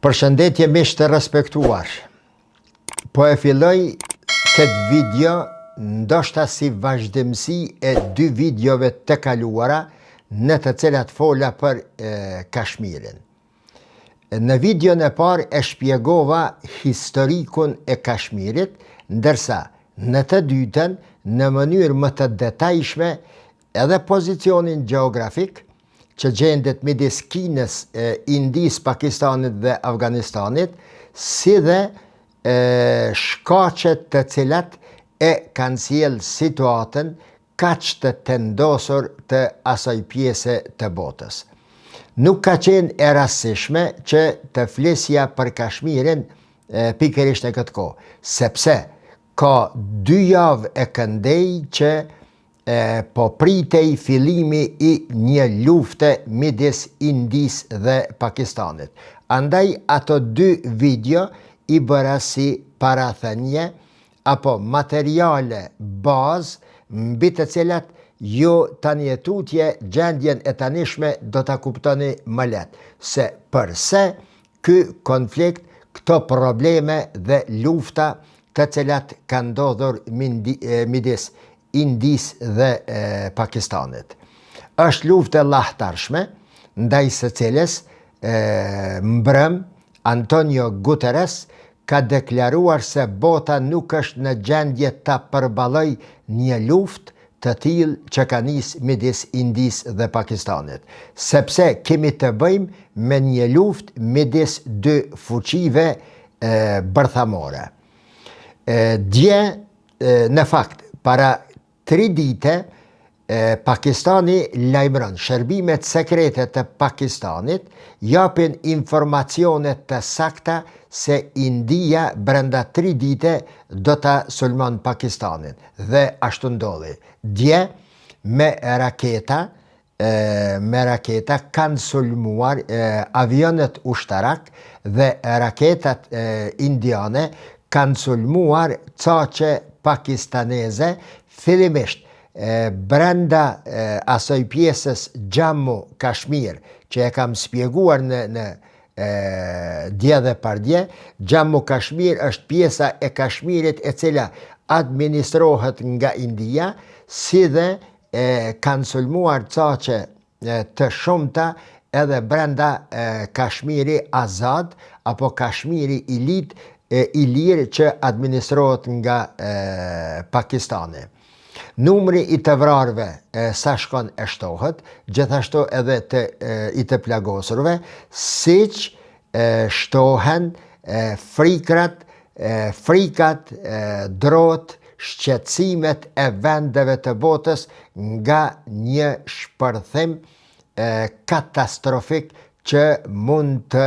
Përshëndetje miq të respektuar. Po e filloj këtë video ndoshta si vazhdimësi e dy videove të kaluara në të cilat fola për e, Kashmirin. Në videon e parë e shpjegova historikun e Kashmirit, ndërsa në të dytën në mënyrë më të detajshme Edhe pozicionin gjeografik, që gjendet midis Kinës, Indisë, Pakistanit dhe Afganistanit, si dhe shkaqet të cilat e kanë sjellë situatën kaq të tendosur të asaj pjese të botës. Nuk ka qenë e rastësishme që të flisja për Kashmirin pikërisht në këtë kohë, sepse ka dy javë e këndej që E, po pritej fillimi i një lufte midis Indisë dhe Pakistanit. Andaj ato dy video i bëra si parathënie apo materiale bazë mbi të cilat ju tani e tutje gjendjen e tanishme do ta kuptoni më lehtë se përse ky konflikt, këto probleme dhe lufta të cilat kanë ndodhur midis Indisë dhe Pakistanit. Është luftë e llahtarshme, ndaj së cilës mbrëm Antonio Guterres ka deklaruar se bota nuk është në gjendje ta përballojë një luftë të tillë që ka nisë midis Indisë dhe Pakistanit, sepse kemi të bëjmë me një luftë midis dy fuqive bërthamore. Dje, në fakt, para tri dite, Pakistani lajmëron, shërbimet sekrete të Pakistanit japin informacione të sakta se India brenda tri dite do ta sulmon Pakistanin. Dhe ashtu ndodhi. Dje, me raketa, me raketa kanë sulmuar avionët ushtarak dhe raketat indiane kanë sulmuar caqe pakistaneze fillimisht brenda asaj pjesës Jammu Kashmir që e kam spjeguar në në dje dhe pardje, Jammu Kashmir është pjesa e Kashmirit e cila administrohet nga India, si dhe e kanë sulmuar caqe të shumta edhe brenda Kashmiri Azad apo Kashmiri i lit i lirë që administrohet nga Pakistani. Numri i të vrarëve sa shkon e shtohet, gjithashtu edhe të, i të plagosurve, siç shtohen frikrat, frikat, drotë, shqetësimet e vendeve të botës nga një shpërthim katastrofik që mund të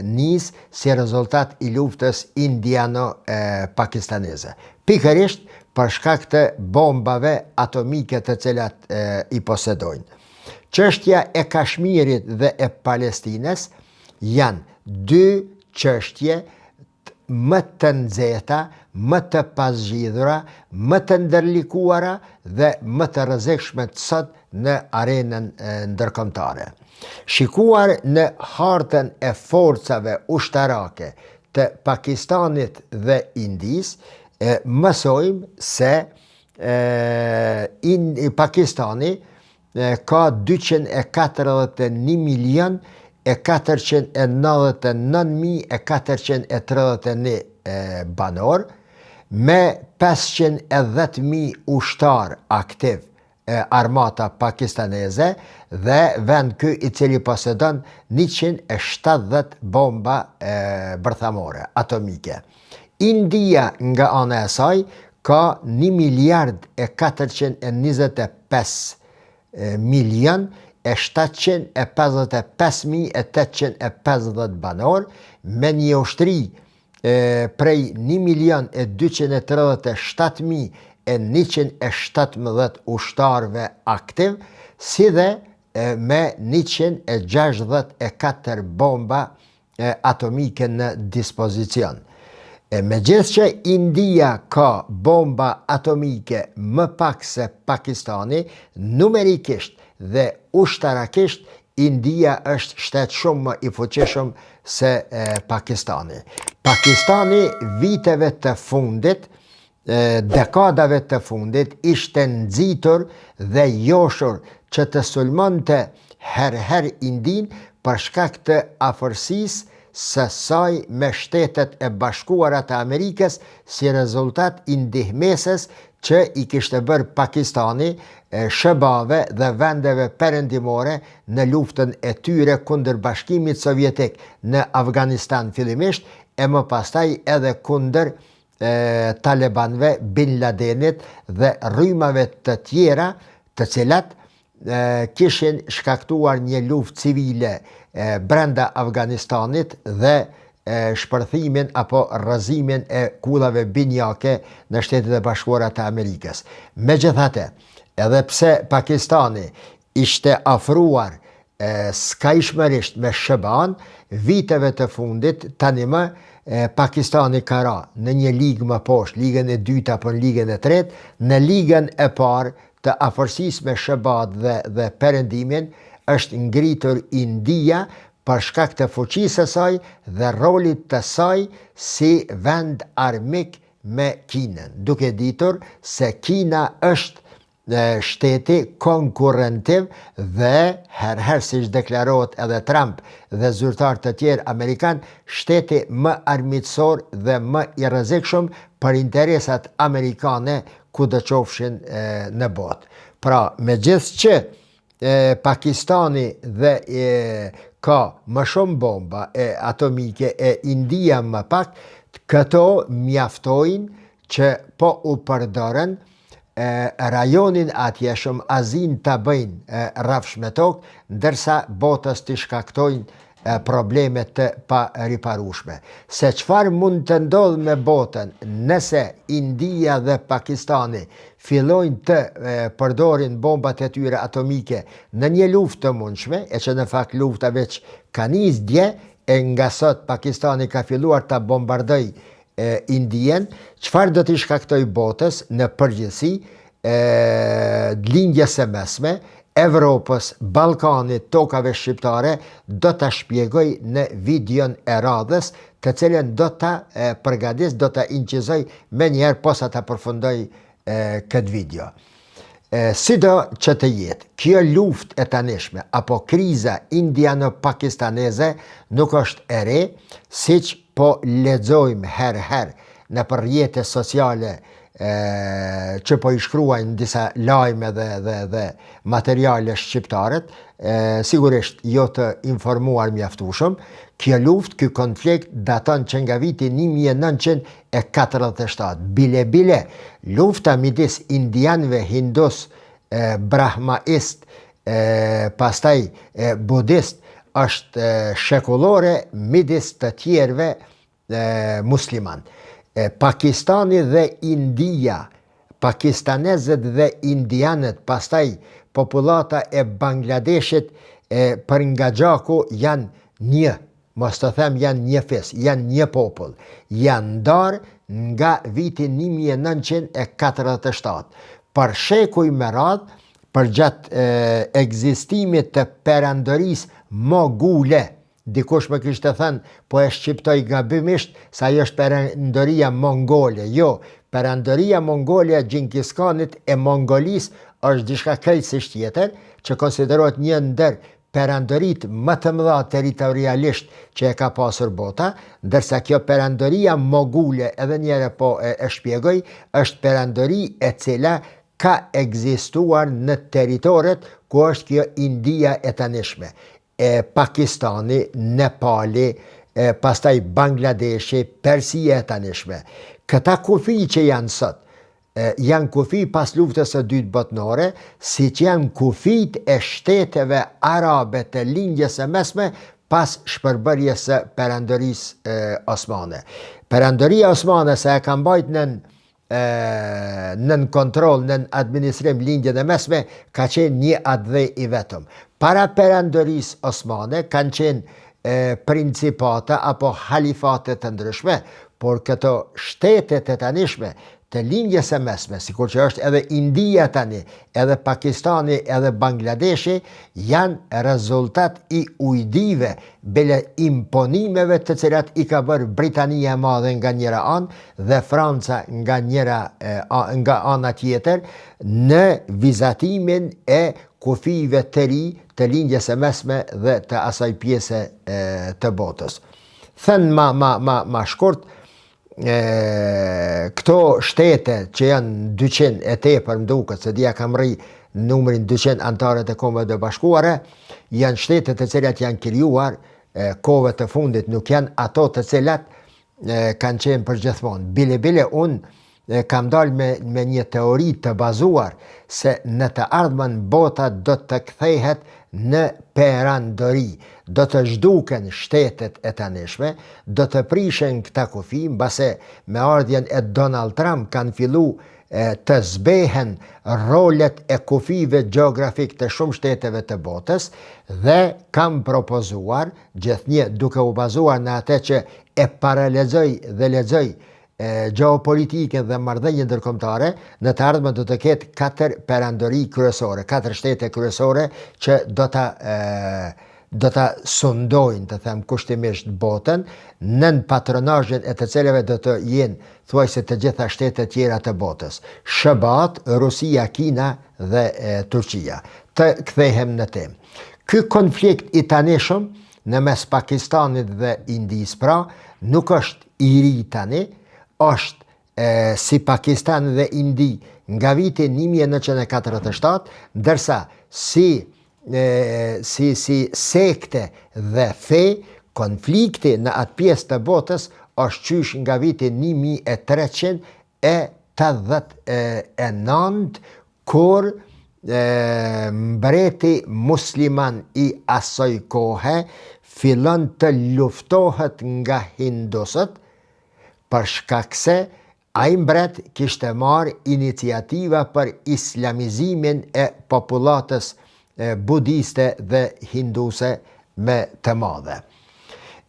nisë si rezultat i luftës indiano-pakistaneze. Pikërisht për shkak të bombave atomike të cilat i posedojnë. Çështja e Kashmirit dhe e Palestinës janë dy çështje më të nxehta, më të pazgjidhura, më të ndërlikuara dhe më të rrezikshme sot në arenën ndërkombëtare. Shikuar në hartën e forcave ushtarake të Pakistanit dhe Indisë, mësojmë se Pakistani ka 241 milion e 499 mijë e 431 banorë, me 510 mijë ushtarë aktiv e armata pakistaneze dhe vend ky i cili posedon 170 bomba bërthamore atomike. India nga ana e saj ka 1 miliard e 425 milion e 755 mijë e 850 banorë, me një ushtri prej 1 milion e 237 mijë e 117 ushtarëve aktiv, si dhe me 164 bomba atomike në dispozicion. E megjithëqë India ka bomba atomike më pak se Pakistani, numerikisht dhe ushtarakisht, India është shtet shumë më i fuqishëm se Pakistani. Pakistani viteve të fundit, dekadave të fundit, ishte nxitur dhe joshur që të sulmonte herë-herë Indinë për shkak të afërsisë së saj me Shtetet e Bashkuara të Amerikës si rezultat i ndihmesës që i kishte bërë Pakistani SHBA-ve dhe vendeve perëndimore në luftën e tyre kundër Bashkimit Sovjetik në Afganistan fillimisht e më pastaj edhe kundër talebanëve, Bin Ladenit dhe rrymave të tjera të cilat kishin shkaktuar një luftë civile brenda Afganistanit dhe shpërthimin apo rrëzimin e kullave binjake në Shtetet e Bashkuara të Amerikës. Megjithatë, edhe pse Pakistani ishte afruar skajshmërisht me SHBA-në, viteve të fundit tani më Pakistani ka ra në një ligë më poshtë, ligën e dytë apo në ligën e tretë, në ligën e parë të afërsisë me SHBA-të dhe dhe Perëndimin është ngritur India për shkak të fuqisë së saj dhe rolit të saj si vend armik me Kinën, duke ditur se Kina është shteti konkurrentiv dhe herë-herë siç deklarohet edhe Trump dhe zyrtarë të tjerë amerikanë, shteti më armiqësor dhe më i rrezikshëm për interesat amerikane kudo qofshin në botë. Pra, megjithëqë Pakistani dhe e, ka më shumë bomba e atomike e India më pak, këto mjaftojnë që po u përdorën e, rajonin atjeshëm Azinë ta bëjnë rrafsh me tokë, ndërsa botës t'i shkaktojnë probleme të pariparueshme. Se çfarë mund të ndodhë me botën nëse India dhe Pakistani fillojnë të përdorin bombat e tyre atomike në një luftë të mundshme, e që në fakt lufta veç ka nis dje, e nga sot Pakistani ka filluar ta bombardojë Indien, çfarë do t'i shkaktojë botës në përgjithësi, e, Lindjes së Mesme, Evropës, Ballkanit, tokave shqiptare, do ta shpjegoj në videon e radhës, të cilën do ta përgatis, do ta incizoj menjëherë posa ta përfundoj këtë video. Sido që të jetë, kjo luftë e tanishme apo kriza indiano-pakistaneze nuk është e re, siç po lexojmë herë-herë nëpër rrjete sociale që po i shkruajnë disa lajme dhe dhe dhe materiale shqiptarët, sigurisht jo të informuar mjaftueshëm, kjo luftë, ky konflikt daton që nga viti 1947. Bile bile, lufta midis indianëve hindus, brahmaist, pastaj budist është shekullore midis të tjerëve musliman. Pakistani dhe India, pakistanezët dhe indianët, pastaj popullata e Bangladeshit e për nga gjaku janë një, mos të them janë një fis, janë një popull, janë ndarë nga viti 1947. Për shekuj me radhë, përgjatë ekzistimit të perandorisë mogule, Dikush më kishte thënë, po e shqiptoj gabimisht, se ajo është perandoria mongole. Jo, perandoria mongole e Xhinkis Khanit e Mongolisë është diçka krejtësisht tjetër, që konsiderohet një ndër perandoritë më të mëdha territorialisht që e ka pasur bota, ndërsa kjo perandoria mogule, edhe një herë po e, e shpjegoj, është perandori e cila ka ekzistuar në territoret ku është kjo India e tanishme. e Pakistani, Nepali, e pastaj Bangladeshi, Persia e tanishme. Këta kufij që janë sot, e, janë kufij pas luftës së dytë botnore, siç janë kufijtë e shteteve arabe të lindjes së mesme pas shpërbërjes së perandorisë osmane. Perandoria osmane se e ka mbajt nën nën kontroll, nën administrim lindjen e mesme, ka qenë një atdhe i vetëm. Para perandorisë osmane kanë qenë e, principata apo halifate të ndryshme, por këto shtete të tanishme, të Lindjes së Mesme, sikur që është edhe India tani, edhe Pakistani, edhe Bangladeshi, janë rezultat i ujdive, bile imponimeve të cilat i ka bërë Britania e Madhe nga njëra anë dhe Franca nga njëra nga ana tjetër në vizatimin e kufijve të ri të Lindjes së Mesme dhe të asaj pjese të botës. Thënë ma ma ma ma shkurt, e, këto shtete që janë 200 e tepër më duket, s'e di a ka mrri numrin 200 anëtarët e Kombeve të Bashkuara, janë shtete të cilat janë krijuar kohëve të fundit, nuk janë ato të cilat e, kanë qenë për gjithmonë. Bile bile unë kam dalë me, me një teori të bazuar se në të ardhmen bota do të kthehet në perandori, do të zhduken shtetet e tanishme, do të prishen këta kufi, mbase me ardhjen e Donald Trump kanë fillu të zbehen rolet e kufijve gjeografik të shumë shteteve të botës dhe kam propozuar, gjithnjë duke u bazuar në atë që e paralexoj dhe lexoj gjeopolitikën dhe marrëdhëniet ndërkombëtare, në të ardhmen do të ketë katër perandori kryesore, katër shtete kryesore që do ta do ta sundojnë, të them kushtimisht botën, nën patronazhin e të cilëve do të jenë thuajse të gjitha shtetet tjera të botës. SHBA-t, Rusia, Kina dhe e, Turqia. Të kthehem në temë. Ky konflikt i tanishëm në mes Pakistanit dhe Indisë pra, nuk është i ri tani, është e, si Pakistan dhe Indi nga viti 1947, ndërsa si, e, si, si sekte dhe fe, konflikti në atë pjesë të botës është qysh nga viti 1389, Kur mbreti musliman i asaj kohe fillon të luftohet nga hindusët, për shkak se ai mbret kishte marrë iniciativa për islamizimin e popullatës budiste dhe hinduse me të madhe.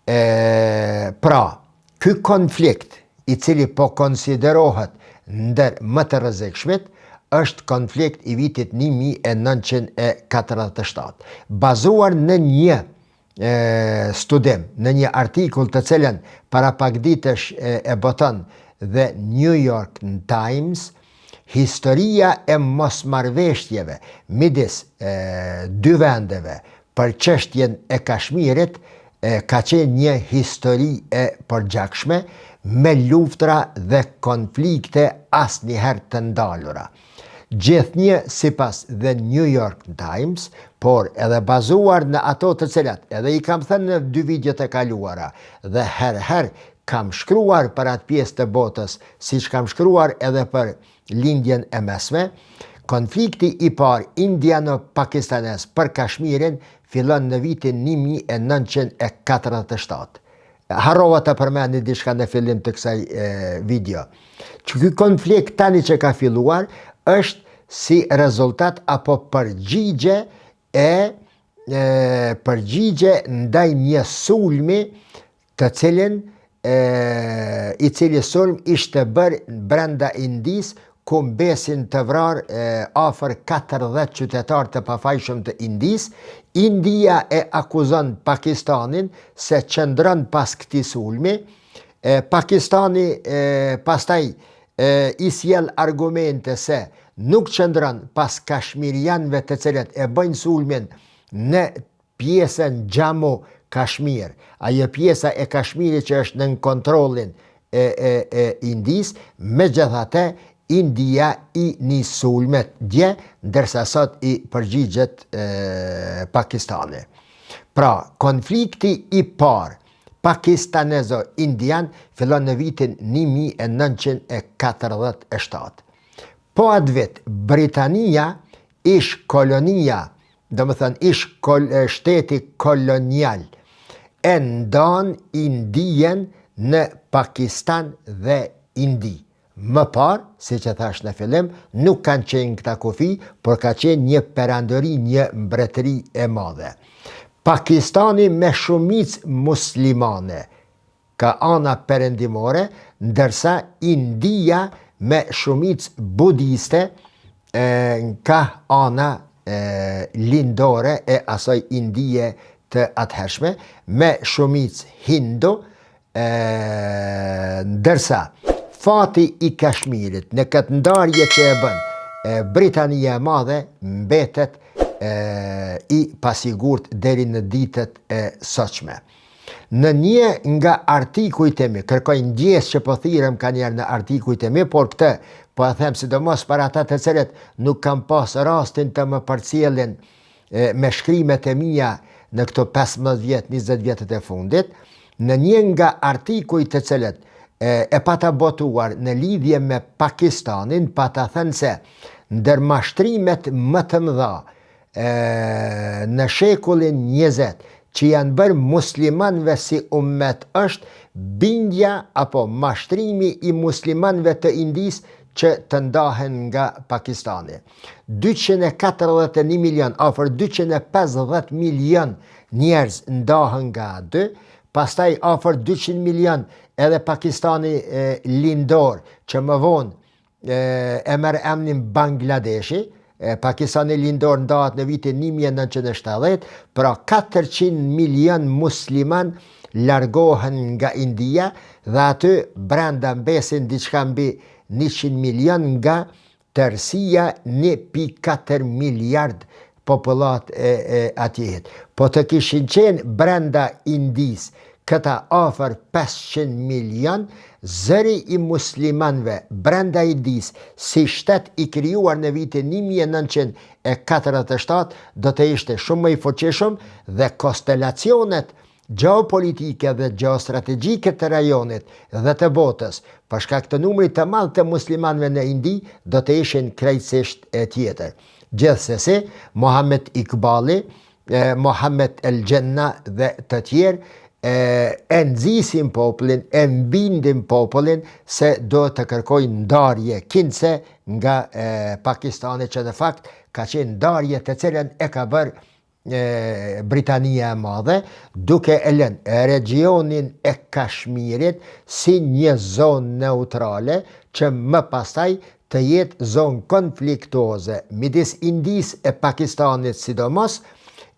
E, pra, Ky konflikt, i cili po konsiderohet ndër më të rrezikshmit, është konflikt i vitit 1947. Bazuar në një e, studim, në një artikull të cilën para pak ditësh e, e boton The New York Times, historia e mosmarrëveshjeve midis e, dy vendeve për çështjen e Kashmirit e, ka qenë një histori e përgjakshme me luftra dhe konflikte asnjëherë të ndalura. Gjithnjë sipas The New York Times, por edhe bazuar në ato të cilat edhe i kam thënë në dy videot e kaluara dhe herë herë kam shkruar për atë pjesë të botës, siç kam shkruar edhe për Lindjen e Mesme, konflikti i parë indiano-pakistanez për Kashmirin fillon në vitin 1947. Harrova të përmendi diçka në fillim të kësaj e, video. Që ky konflikt tani që ka filluar është si rezultat apo përgjigje e, e përgjigje ndaj një sulmi të cilin e, i cili sulm ishte bërë brenda Indisë, ku mbesin të vrarë e, afër 40 qytetarë të pafajshëm të Indisë, India e akuzon Pakistanin se qëndron pas këtij sulmi, e, Pakistani e, pastaj e, i sjell argumente se nuk qëndron pas kashmirianëve të cilët e bëjnë sulmin në pjesën Xhamu Kashmir, ajo pjesa e Kashmirit që është nën kontrollin e e e Indisë, megjithatë India i nis sulmet dje, ndërsa sot i përgjigjet e, Pakistani. Pra, konflikti i parë pakistanezo-indian fillon në vitin 1947. Po atë vit, Britania, ish kolonia domethënë ish kol, shteti kolonial, e ndan Indien në Pakistan dhe Indi. Më parë, siç e thashë në fillim, nuk kanë qenë këta kufi, por ka qenë një perandori, një mbretëri e madhe. Pakistani me shumicë muslimane, ka ana perëndimore, ndërsa India me shumicë budiste e, nga ana e, lindore e asaj Indie të atëhershme, me shumicë hindu, e, ndërsa fati i Kashmirit në këtë ndarje që e bën e, Britania e Madhe mbetet e, i pasigurt deri në ditët e sotshme. Në një nga artikujt e mi, kërkoj ndjesë që po thirrem kanjëherë në artikujt e mi, por këtë po e them sidomos për ata të cilët nuk kanë pas rastin të më përcjellin me shkrimet e mia në këto 15 vjet, 20 vjetët e fundit, në një nga artikujt të cilët e, e pata botuar në lidhje me Pakistanin, pata thënë se ndër mashtrimet më të mëdha e, në shekullin 20 që janë bërë muslimanëve si ummet është bindja apo mashtrimi i muslimanëve të Indisë që të ndahen nga Pakistani. 241 milion, afër 250 milion njerëz ndahen nga aty, pastaj afër 200 milion edhe Pakistani e, lindor, që më vonë e, e merr emnin Bangladeshi, e, Pakistani lindor ndahet në vitin 1970, pra 400 milion musliman largohen nga India dhe aty brenda mbesin diçka mbi 100 milion nga tërësia 1.4 miliard popullatë e, e atjehit. Po të kishin qenë brenda Indisë këta afër 500 milion, zëri i muslimanëve brenda Indisë si shtet i krijuar në vitin 1947 do të ishte shumë më i fuqishëm dhe konstelacionet gjeopolitike dhe gjeostrategjike të rajonit dhe të botës, për shkak të numrit të madh të muslimanëve në Indi, do të ishin krejtësisht e tjetër. Gjithsesi, Mohamed Iqbali, Mohamed El Xhenna dhe të tjerë e, e nxisin popullin, e bindin popullin se duhet të kërkojnë ndarje kinse nga e, Pakistani që në fakt ka qenë ndarje të cilën e ka bërë Britania e Madhe, duke e lënë regjionin e Kashmirit si një zonë neutrale që më pastaj të jetë zonë konfliktuoze midis Indisë e Pakistanit sidomos,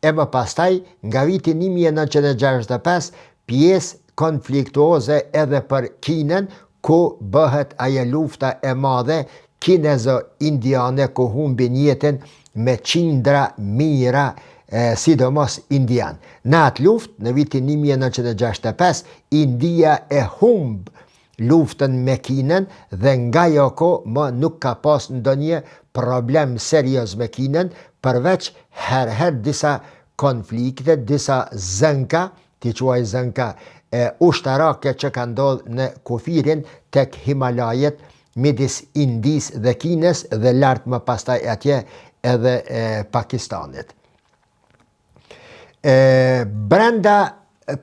e më pastaj nga viti 1965 pjesë konfliktuoze edhe për Kinën, ku bëhet ajo lufta e madhe kinezo-indiane ku humbin jetën me qindra mijëra sidomos indianë. Në atë luftë, në vitin 1965, India e humb luftën me Kinën dhe nga ajo kohë më nuk ka pas ndonjë problem serioz me Kinën, përveç herë-herë disa konflikte, disa zënka, t'i quaj zënka e ushtarake që ka ndodhë në kufirin tek Himalajet midis Indisë dhe Kinës dhe lart më pastaj atje edhe e Pakistanit. E, brenda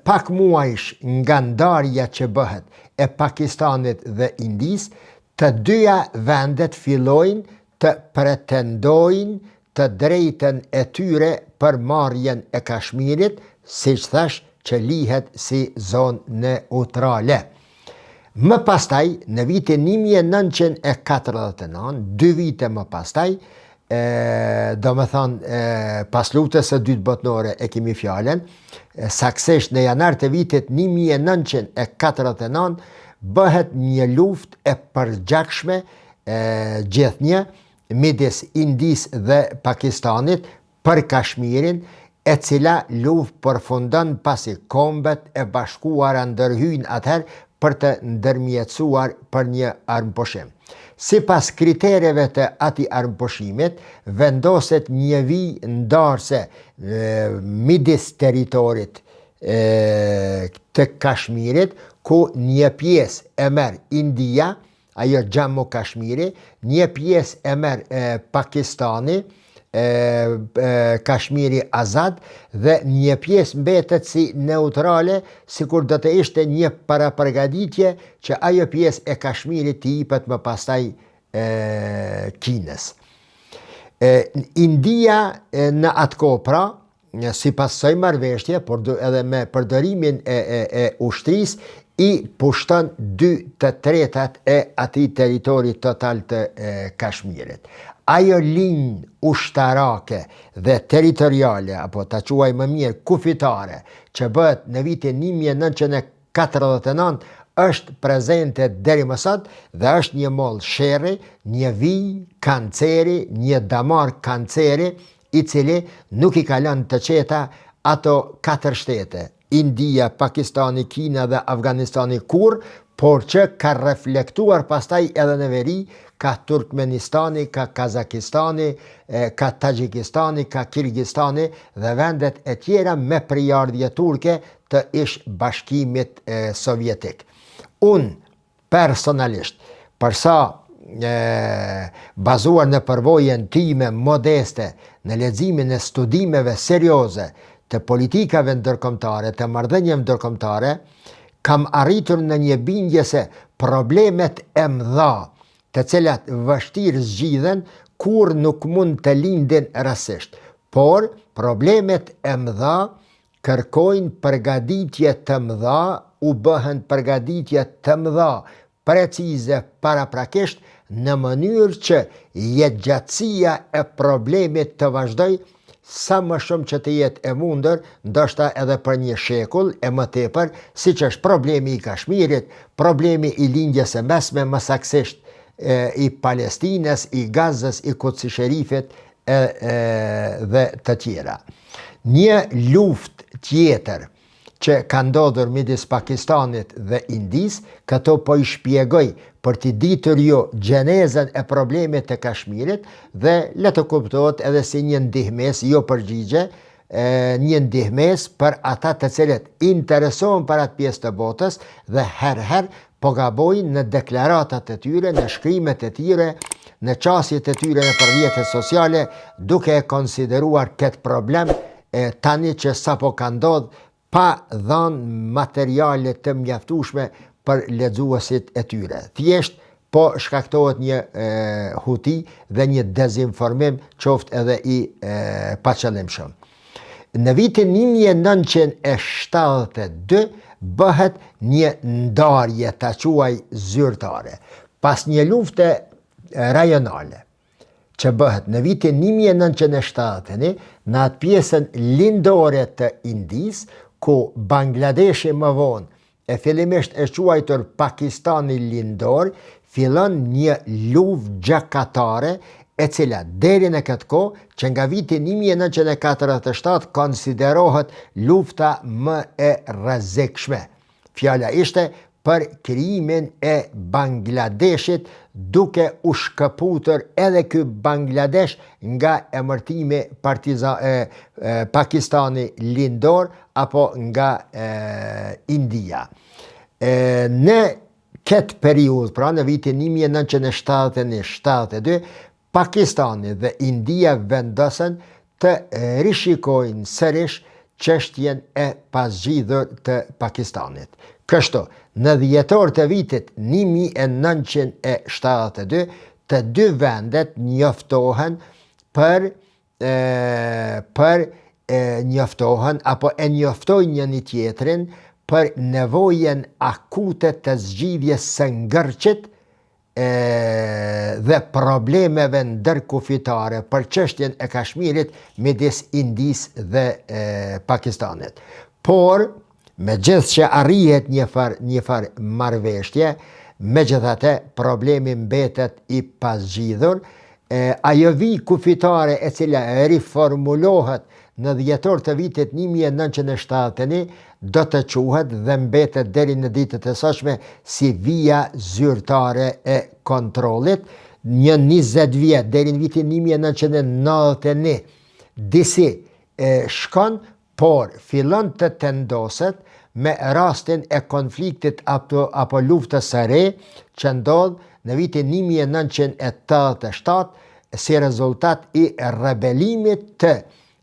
pak muajsh nga ndarja që bëhet e Pakistanit dhe Indisë, të dyja vendet fillojnë të pretendojnë të drejtën e tyre për marrjen e Kashmirit, siç thashë që lihet si zonë neutrale. Më pastaj, në vitin 1949, dy vite më pastaj, e, domethënë, e, pas luftës së dytë botnore e kemi fjalën, saksisht në janar të vitit 1949, bëhet një luftë e përgjakshme e, gjithnjë, midis Indisë dhe Pakistanit për Kashmirin, e cila luftë përfundon pasi Kombet e Bashkuara ndërhyjnë atëherë për të ndërmjetësuar për një armëpushim. Sipas kritereve të atij armëpushimit, vendoset një vijë ndarëse midis territorit të Kashmirit, ku një pjesë e merr India, ajo Xhammu Kashmiri, një pjesë e merr Pakistani, e, e, Kashmiri Azad dhe një pjesë mbetet si neutrale, sikur do të ishte një parapërgatitje që ajo pjesë e Kashmirit t'i jepet më pastaj e, Kinës. E, India e, në atë kohë pra, sipas kësaj marrëveshje, por edhe me përdorimin e, e, e ushtrisë, i pushton 2 të tretat e atij territori total të e, Kashmirit. Ajo linjë ushtarake dhe territoriale, apo ta quaj më mirë kufitare, që bëhet në vitin 1949, është prezente deri më sot dhe është një mollë sherri, një vijë kanceri, një damar kanceri, i cili nuk i ka lënë të qeta ato katër shtete, India, Pakistani, Kina dhe Afganistani kurrë, por që ka reflektuar pastaj edhe në veri, ka Turkmenistani, ka Kazakistani, ka Taxhikistani, ka Kirgistani dhe vendet e tjera me prejardhje turke të ish Bashkimit Sovjetik. Unë Personalisht, për sa e, bazuar në përvojën time modeste në leximin e studimeve serioze të politikave ndërkombëtare, të marrëdhënieve ndërkombëtare, kam arritur në një bindje se problemet e mëdha, të cilat vështirë zgjidhen, kurrë nuk mund të lindin rastësisht, por problemet e mëdha kërkojnë përgatitje të mëdha, u bëhen përgatitje të mëdha precize paraprakisht në mënyrë që jetëgjatësia e problemit të vazhdojë sa më shumë që të jetë e mundur, ndoshta edhe për një shekull e më tepër, siç është problemi i Kashmirit, problemi i Lindjes së Mesme, më saktësisht i Palestinës, i Gazës, i Kudsi Sherifit e, e dhe të tjera. Një luftë tjetër që ka ndodhur midis Pakistanit dhe Indisë, këto po i shpjegoj për t'i ditur ju gjenezën e problemit të Kashmirit dhe le të kuptohet edhe si një ndihmesë, jo përgjigje, e, një ndihmesë për ata të cilët interesohen për atë pjesë të botës dhe herë herë po gabojnë në deklaratat e tyre, në shkrimet e tyre, në qasjet e tyre nëpër rrjetet sociale, duke e konsideruar këtë problem e tani që sapo ka ndodhë pa dhanë materiale të mjaftueshme për lexuesit e tyre. Thjesht po shkaktohet një e, huti dhe një dezinformim qoftë edhe i e, paqëllimshëm. Në vitin 1972 bëhet një ndarje ta quaj zyrtare. Pas një lufte rajonale që bëhet në vitin 1971 në atë pjesën lindore të Indisë, ku Bangladeshi më vonë e fillimisht e quajtur Pakistani Lindor, fillon një luftë gjakatare e cila deri në këtë kohë, që nga viti 1947 konsiderohet lufta më e rrezikshme. Fjala ishte për krijimin e Bangladeshit duke u shkëputur edhe ky Bangladesh nga emërtimi partiza, e, e, Pakistani Lindor apo nga e, India. E, në këtë periudhë, pra në vitin 1971-72, Pakistani dhe India vendosën të rishikojnë sërish çështjen e pazgjidhur të Pakistanit. Kështu, në dhjetor të vitit 1972, të dy vendet njoftohen për e, për e, njoftohen apo e njoftojnë njëni tjetrin për nevojën akute të zgjidhjes së ngërçit e, dhe problemeve ndërkufitare për çështjen e Kashmirit midis Indisë dhe e, Pakistanit. Por, Megjithëqë arrihet një farë një farë marrëveshje, megjithatë problemi mbetet i pazgjidhur, e, ajo vijë kufitare e cila riformulohet në dhjetor të vitit 1971 do të quhet dhe mbetet deri në ditët e sotshme si vija zyrtare e kontrollit, një 20 vjet deri në vitin 1991. Disi e shkon por fillon të tendoset me rastin e konfliktit apo, apo luftës së re që ndodh në vitin 1987 si rezultat i rebelimit të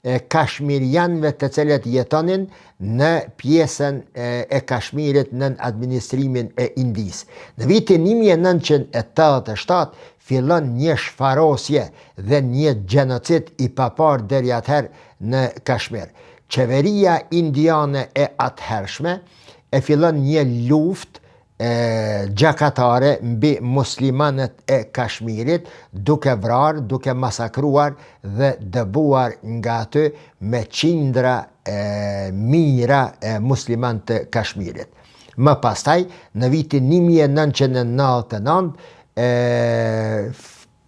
kashmirianëve të cilët jetonin në pjesën e Kashmirit nën administrimin e Indisë. Në vitin 1987 fillon një shfarosje dhe një gjenocid i paparë deri atëherë në Kashmir. Qeveria indiane e atëhershme e fillon një luftë gjakatare mbi muslimanët e Kashmirit, duke vrarë, duke masakruar dhe dëbuar nga aty me qindra e mijëra muslimanë të Kashmirit. Më pastaj, në vitin 1999,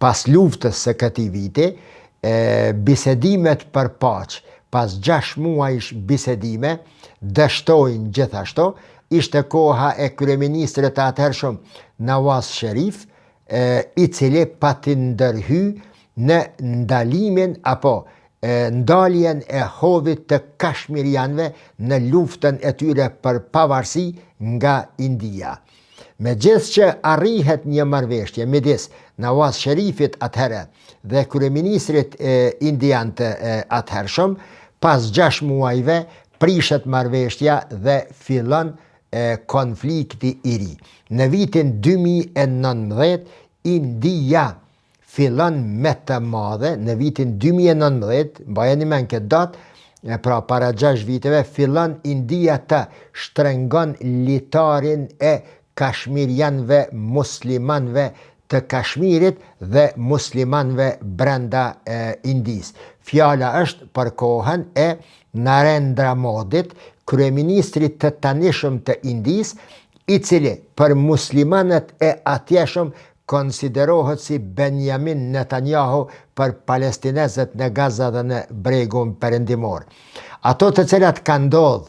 Pas luftës së këtij viti, bisedimet për paqe, pas 6 muajsh bisedime, dështojnë gjithashtu, ishte koha e kryeministrit të atëhershëm Nawaz Sharif, i cili pati ndërhy në ndalimin apo ndaljen e hovit të kashmirianëve në luftën e tyre për pavarësi nga India. Megjithëqë arrihet një marrëveshje midis Nawaz Sharifit atëherë dhe kryeministrit indian të atëhershëm, pas 6 muajve prishet marrëveshja dhe fillon konflikti i ri. Në vitin 2019, India fillon me të madhe në vitin 2019, mbajeni mend këtë datë, pra para 6 viteve, fillon India të shtrëngon litarin e kashmirianëve muslimanëve të Kashmirit dhe muslimanëve brenda Indisë. Fjala është për kohën e Narendra Modit, kryeministrit të tanishëm të Indisë, i cili për muslimanët e atjeshëm konsiderohet si Benjamin Netanyahu për palestinezët në Gaza dhe në Bregun Perëndimor. Ato të cilat kanë ndodhur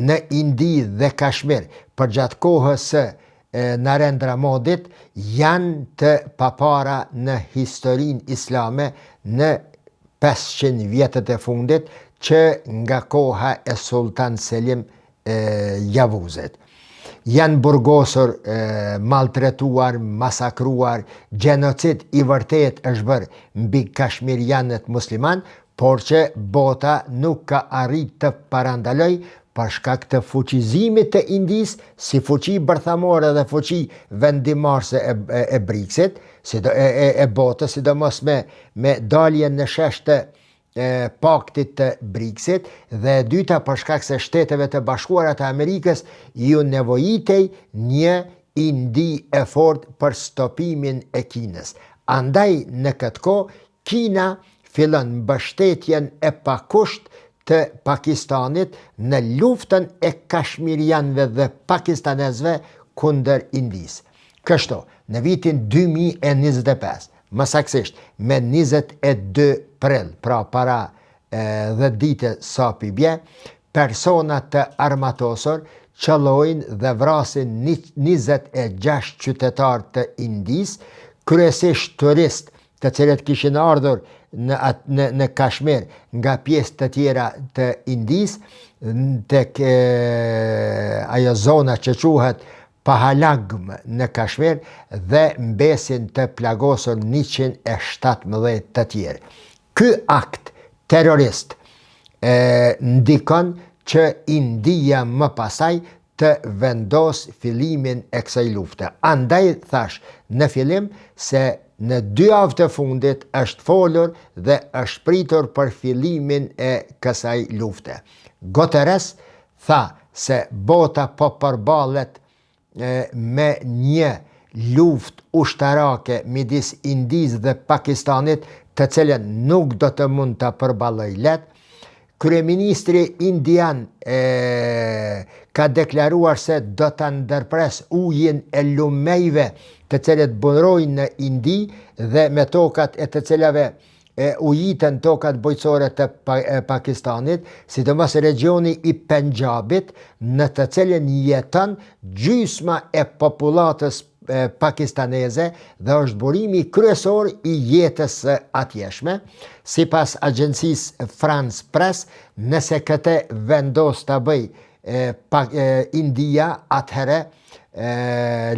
në Indi dhe Kashmir përgjatë kohës së Narendra Modit janë të papara në historinë islame në 500 vjetët e fundit që nga koha e Sultan Selim Javuzit. Janë burgosur, maltretuar, masakruar, gjenocid i vërtetë është bërë mbi kashmirianët muslimanë, por që bota nuk ka arrit të parandalojë për shkak të fuqizimit të Indisë si fuqi bërthamore dhe fuqi vendimmarrëse e, e, e BRICS-it, si do, e, e, e botës, sidomos me, me daljen në shesh të e paktit të BRICS-it dhe e dyta për shkak se Shteteve të Bashkuara të Amerikës iu nevojitej një Indi e fortë për stopimin e Kinës. Andaj në këtë kohë Kina fillon mbështetjen e pakusht të Pakistanit në luftën e kashmirianëve dhe pakistanezëve kundër Indisë. Kështu, në vitin 2025, Më saktësisht, me 22 prill, pra para 10 dite sa pi bje, persona të armatosur qëllojnë dhe vrasin 26 qytetarë të Indisë, kryesisht turistë të cilët kishin ardhur në, në, në Kashmir nga pjesë të tjera të Indisë, tek e, ajo zona që quhet Pahalgam në Kashmir dhe mbesin të plagosur 117 të tjerë. Ky akt terrorist e, ndikon që India më pastaj të vendos fillimin e kësaj lufte. Andaj thashë në fillim se në dy javë të fundit është folur dhe është pritur për fillimin e kësaj lufte. Guterres tha se bota po përballet me një luftë ushtarake midis Indisë dhe Pakistanit, të cilën nuk do të mund ta përballojë lehtë. Kryeministri indian e, ka deklaruar se do ta ndërpresë ujin e lumejve të cilët burojnë në Indi dhe me tokat e të cilave e ujiten tokat bujqësore të Pakistanit, sidomos regjioni i Penxhabit, në të cilin jeton gjysma e popullatës pakistaneze dhe është burimi kryesor i jetës së atjeshme. Sipas agjencisë France Press, nëse këtë vendos ta bëjë India, atëherë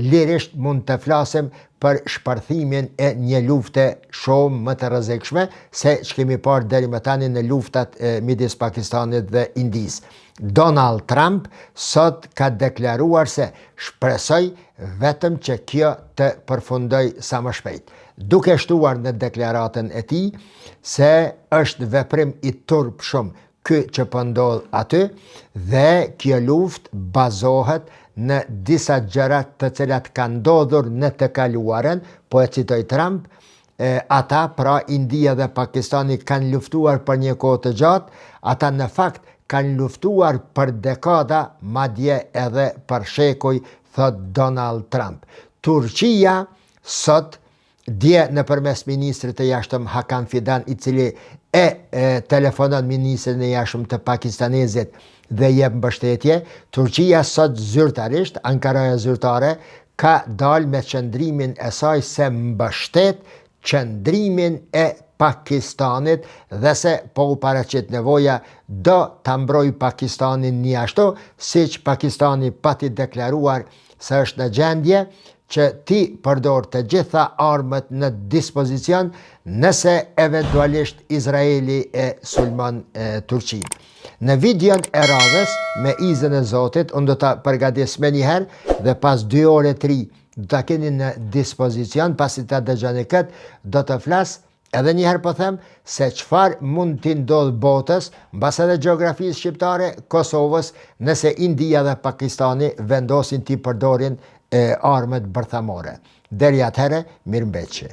Lirisht mund të flasim për shpërthimin e një lufte shumë më të rrezikshme se ç'kemi parë deri më tani në luftat midis Pakistanit dhe Indisë. Donald Trump sot ka deklaruar se shpresoj vetëm që kjo të përfundojë sa më shpejt, duke shtuar në deklaratën e tij se është veprim i turpshëm ky që po ndodh aty dhe kjo luftë bazohet në disa gjëra të cilat kanë ndodhur në të kaluarën, po e citoj Trump, e, ata pra India dhe Pakistani kanë luftuar për një kohë të gjatë, ata në fakt kanë luftuar për dekada, madje edhe për shekuj, thotë Donald Trump. Turqia sot Dje nëpërmes ministrit të jashtëm Hakan Fidan i cili e, e telefonon ministrin e jashtëm të pakistanezit dhe jep mbështetje, Turqia sot zyrtarisht, Ankaraja zyrtare, ka dalë me qëndrimin e saj se mbështet qëndrimin e Pakistanit dhe se po u paraqit nevoja do ta mbrojë Pakistanin njashtu siç Pakistani pati deklaruar se është në gjendje që t'i përdorë të gjitha armët në dispozicion nëse eventualisht Izraeli e sulmon Turqinë. Në videon e radhës, me izën e Zotit, unë do ta përgatis menjëherë dhe pas 2 ore 3 do ta keni në dispozicion, pasi ta dëgjoni këtë, do të flas Edhe një herë po them se çfarë mund t'i ndodhë botës, mbas edhe gjeografisë shqiptare, Kosovës, nëse India dhe Pakistani vendosin t'i përdorin e, armët bërthamore. Deri atëherë, mirëmbetshi.